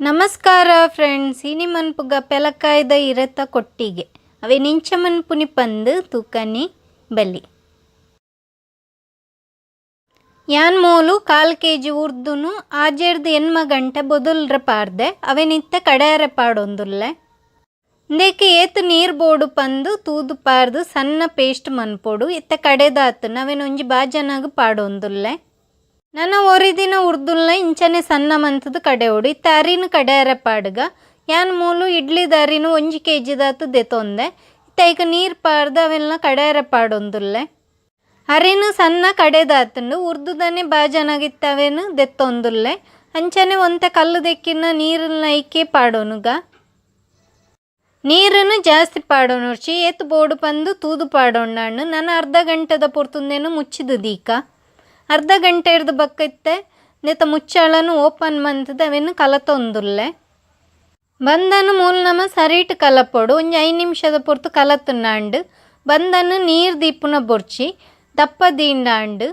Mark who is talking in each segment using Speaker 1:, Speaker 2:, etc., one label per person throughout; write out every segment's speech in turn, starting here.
Speaker 1: ನಮಸ್ಕಾರ ಫ್ರೆಂಡ್ಸ್, ಇನಿ ಮನ್ಪುಗ ಪೆಲಕಾಯ್ದ ಇರೆತ ಕೊಟ್ಟಿಗೆ ಅವೆ ನಿಂಚ ಮನ್ಪುನಿ ಪಂದ್ ತೂಕನಿ ಬಲ್ಲಿ. ಯಾನ್ ಮೂಲು 1/4 ಕೆಜಿ ಉರ್ದುನು ಆಜೆರ್ದ್ 8 ಗಂಟೆ ಬೊದುಲ್ರೆ ಪಾರ್ದೆ ಅವೆನಿತ್ತೆ ಕಡೆಯರೆ ಪಾಡೊಂದುಲ್ಲೆ. ಇಂದೆಕ್ ಏತ್ ನೀರ್ ಬೋಡು ಪಂದ್ ತೂದು ಪಾರ್ದು ಸಣ್ಣ ಪೇಸ್ಟ್ ಮನ್ಪೊಡು. ಇತ್ತೆ ಕಡೆದಾತುಂಡು, ಅವೆನ್ ಒಂಜಿ ಬಾಜನಗ್ ಪಾಡೊಂದುಲ್ಲೆ. ನನ ಒರಿದಿನ ಉರ್ದುಲ್ನ ಇಂಚನೆ ಸಣ್ಣ ಮಂತುದು ಕಡೆಯೋಡು. ಇತ್ತೆ ಅರಿನ್ ಕಡೆಯರೆ ಪಾಡುಗ. ಯಾನ್ ಮೂಲು ಇಡ್ಲಿದ ಅರಿನ್ 1 ಕೆಜಿ ದಾತ್ ದೆತೊಂದೆ. ಇತ್ತೆ ಐಕ್ ನೀರ್ ಪಾರ್ದು ಅವೆನ್ಲ ಕಡೆಯರೆ ಪಾಡೊಂದುಲ್ಲೆ. ಅರಿನ್ ಸಣ್ಣ ಕಡೆದಾತುಂಡು, ಉರ್ದುದನೆ ಬಾಜನಗ್ ಇತ್ತೆ ಅವೆನ್ ದೆತ್ತೊಂದುಲ್ಲೆ. ಅಂಚನೆ ಒಂತೆ ಕಲ್ಲು ದೆಕ್ಕಿನ ನೀರುಲ್ನ ಐಕೆ ಪಾಡೊನುಗ. ನೀರುನು ಜಾಸ್ತಿ ಪಾಡೊನೊರ್ಚಿ, ಏತ್ ಬೋಡು ಪಂದು ತೂದು ಪಾಡೊಂಡಾಂಡು. ನನ ಅರ್ಧ ಗಂಟೆದ ಪೊರ್ತುಂದೇನು ಮುಚ್ಚಿದು ದೀಕ. ಅರ್ಧ ಗಂಟೆ ಇರ್ದು ಬೊಕ್ಕ ಇತ್ತೆ ನೆತ್ತ ಮುಚ್ಚಾಳನು ಓಪನ್ ಮಂತುದು ಅವೆನ್ ಕಲತೊಂದುಲ್ಲೆ. ಬಂದನು ಮೂಲು ನಮ ಸರಿಟ್ ಕಲಪೊಡು. ಒಂಜಿ 5 ನಿಮಿಷದ ಪೊರ್ತು ಕಲತುನಾಂಡು. ಬಂದನು ನೀರ್ ದೀಪುನ ಬೊರ್ಚಿ, ದಪ್ಪ ದೀಂಡಾಂಡು.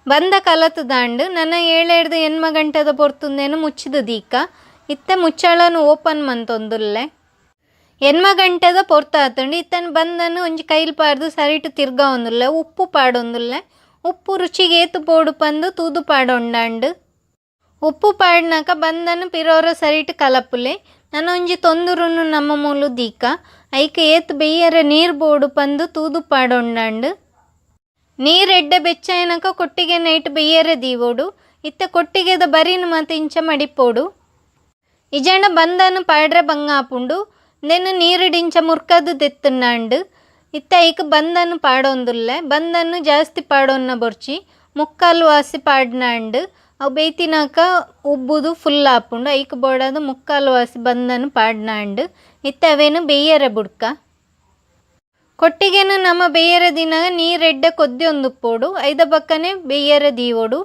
Speaker 1: ಬಂದ ಕಲತುದಾಂಡು. ನನ 7 8 ಗಂಟೆದ ಪೊರ್ತುಂದೇನು ಮುಚ್ಚಿದು ದೀಕ. ಇತ್ತೆ ಮುಚ್ಚಾಳನು ಓಪನ್ ಮಂತೊಂದುಲ್ಲೆ. 8 ಗಂಟೆದ ಪೊರ್ತಾತುಂಡು. ಇತ್ತನ್ ಬಂದನು ಒಂಜಿ ಕೈಲ್ ಪಾರ್ದು ಸರಿಟ್ ತಿರ್ಗಾವೊಂದುಲ್ಲೆ. ಉಪ್ಪು ಪಾಡೊಂದುಲ್ಲೆ. ಉಪ್ಪು ರುಚಿಗೆ ಏತು ಬೋಡು ಪಂದು ತೂದು ಪಾಡೊಂಡಾಂಡು. ಉಪ್ಪು ಪಾಡ್ನಕ ಬಂದನು ಪಿರೋರ ಸರಿಟ್ ಕಲಪುಲೆ. ನನ ಒಂಜಿ ತೊಂದುರುನು ನಮ್ಮ ಮೂಲು ದೀಕ. ಐಕ್ ಏತ್ ಬೆಯ್ಯರೆ ನೀರ್ ಬೋಡು ಪಂದು ತೂದು ಪಾಡೊಂಡಾಂಡು. ನೀರ್ ಎಡ್ಡೆ ಬೆಚ್ಚಾಯಿನಕ ಕೊಟ್ಟಿಗೆ ನೈಟ್ ಬೆಯ್ಯರೆ ದೀವೋಡು. ಇತ್ತೆ ಕೊಟ್ಟಿಗೆದ ಬರಿನ್ ಮಾತ ಇಂಚ ಮಡಿಪೋಡು. ಇಜಾಂಡ ಬಂದನು ಪಾಡ್ರೆ ಬಂಗಾಪುಂಡು. ನೆನ್ ನೀರುಡಿಂಚ ಮುರ್ಕದು ದೆತ್ತುನಾಂಡು. ಇತ್ತೆ ಐಕ್ ಬಂದನು ಪಾಡೊಂದುಲ್ಲೆ. ಬಂದನು ಜಾಸ್ತಿ ಪಾಡೊನ್ನ ಬೊರ್ಚಿ, ಮುಕ್ಕಾಲು ವಾಸಿ ಪಾಡ್ನಾಂಡು. ಅವು ಬೇಯ್ತಿನಾಕ ಉಬ್ಬುದು ಫುಲ್ ಆಪುಂಡು. ಐಕ್ ಬೋಡಾದ್ ಮುಕ್ಕಾಲು ವಾಸಿ ಬಂದನು ಪಾಡ್ನಾಂಡು. ಇತ್ತೆ ಅವೇನು ಬೇಯರೆ ಬುಡ್ಕ. ಕೊಟ್ಟಿಗೆನು ನಮ್ಮ ಬೇಯರೆ ದಿನಾಗ ನೀರ್ ಎಡ್ಡೆ ಕೊದ್ದಿಯೊಂದುಪ್ಪೊಡು. ಐದ ಬಕ್ಕನೆ ಬೇಯರೆ ದೀವೊಡು.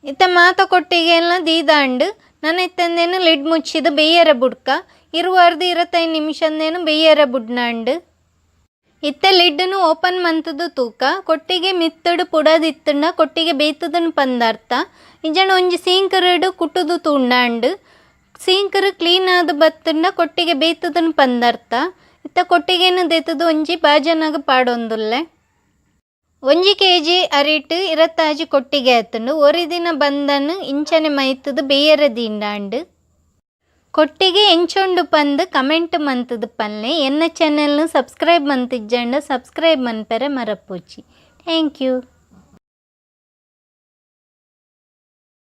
Speaker 1: ಇತ್ತೆ ಮಾತ ಕೊಟ್ಟಿಗೆಲ್ಲ ದೀದಾಂಡು. ನನ ಇತ್ತಂದೇನು ಲಿಡ್ ಮುಚ್ಚಿದು ಬೇಯರೆ ಬುಡ್ಕ. 20 25 ನಿಮಿಷಂದೇನು ಬೇಯರೆ ಬುಡ್ನಾಂಡು. ಇತ್ತೆ ಲಿಡ್ನು ಓಪನ್ ಮಂತುದು ತೂಕ. ಕೊಟ್ಟಿಗೆ ಮಿತ್ತುಡು ಪುಡದಿತ್ತುಂಡ ಕೊಟ್ಟಿಗೆ ಬೇಯ್ತದನ್ ಪಂದರ್ಥ. ಇಜಾಂಡ ಒಂಜಿ ಸೀಂಕರುಡು ಕುಟ್ಟುದು ತೂಂಡಾಂಡು. ಸೀಂಕರು ಕ್ಲೀನ್ ಆದ್ ಬತ್ತುಂಡ ಕೊಟ್ಟಿಗೆ ಬೇಯ್ತದನ್ ಪಂದರ್ಥ. ಇತ್ತೆ ಕೊಟ್ಟಿಗೆನು ದೆತ್ತುದು ಒಂಜಿ ಬಾಜನಗ್ ಪಾಡೊಂದುಲ್ಲೆ. 1 ಕೆಜಿ ಅರಿಟ್ 26 ಕೊಟ್ಟಿಗೆ ಆತುಂಡು. ಒರಿದಿನ ಬಂದನು ಇಂಚನೆ ಮೈತುದು ಬೇಯರೆ ದೀಂಡಾಂಡು. ಕೊಟ್ಟಿಗೆ ಎಂಚೊಂಡು ಪಂದು ಕಮೆಂಟ್ ಮಂತುದು ಪನ್ಲೆ. ಎನ್ನ ಚಾನೆಲ್ನು ಸಬ್ಸ್ಕ್ರೈಬ್ ಮಂತಿಜ್ಜಂಡ ಸಬ್ಸ್ಕ್ರೈಬ್ ಮನ್ಪೆರೆ ಮರಪೋಚಿ. Thank you.